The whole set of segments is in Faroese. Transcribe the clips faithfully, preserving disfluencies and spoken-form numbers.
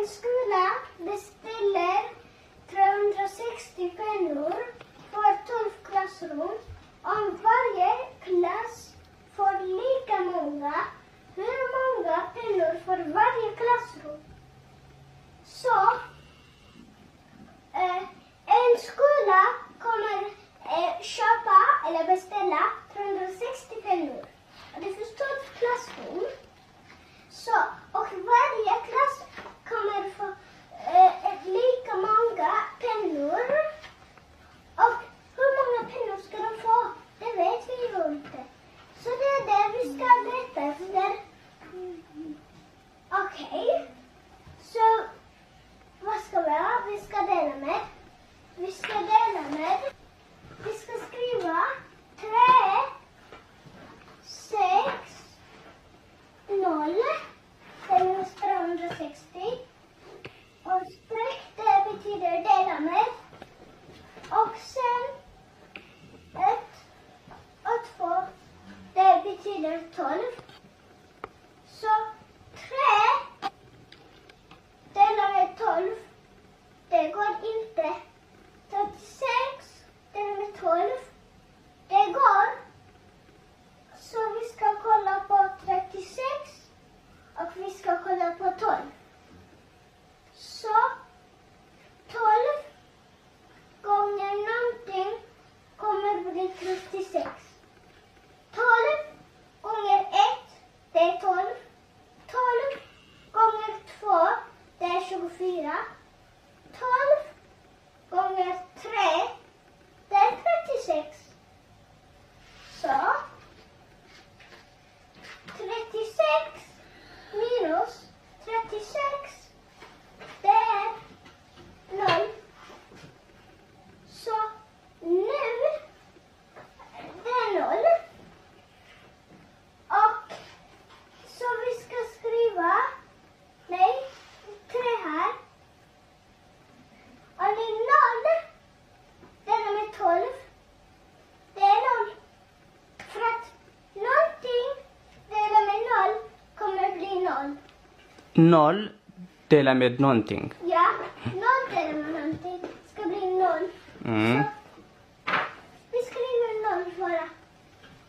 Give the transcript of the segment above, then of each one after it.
Skúli bestiller trehundrasextio pennor för tolv klassrum. Om varje klass får lika många, hur många pennor för varje klassrum? Så, eh, en skola kommer, eh, köpa eller beställa trehundrasextio pennor. Och det finns tolv klassrum. Så, och varje klass kommer få, eh, lika många pennor. Och hur många pennor ska de få? Det vet vi ju inte. Så det är det vi ska leta efter. Okej. Så, vad ska vi ha? Vi ska dela med. Vi ska dela med. Vi ska skriva tre, sex, noll, minus trehundrasextio. Och streck, det betyder dela med. Och sen ett och två, det betyder tolv. Så tre delat med tolv, det går inte. Trettiosex delat med tolv, det går. Så vi ska kolla på trettiosex och vi ska kolla på tolv. Så tolv gånger någonting kommer bli trettiosex. Tolv gånger ett, det är tolv. Tolv gånger två, det är tjugofyra. Tolv gånger tre, det är trettiosex. Så, trettiosex minus trettiosex, det är noll. Så, nu, det är noll. Och så vi ska skriva, nej, tre här. Och det är noll delat med tolv. Det är noll. För att någonting delat med noll kommer bli noll. Noll delat med någonting. Ja, noll delat med någonting ska bli noll. Mm. Så vi skriver noll bara.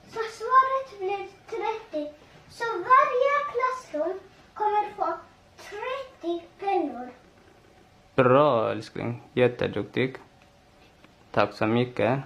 Så svaret blir trettio. Så varje klassrum kommer få trettio pennor. Bra, älskling. Jätteduktig. Tack så mycket.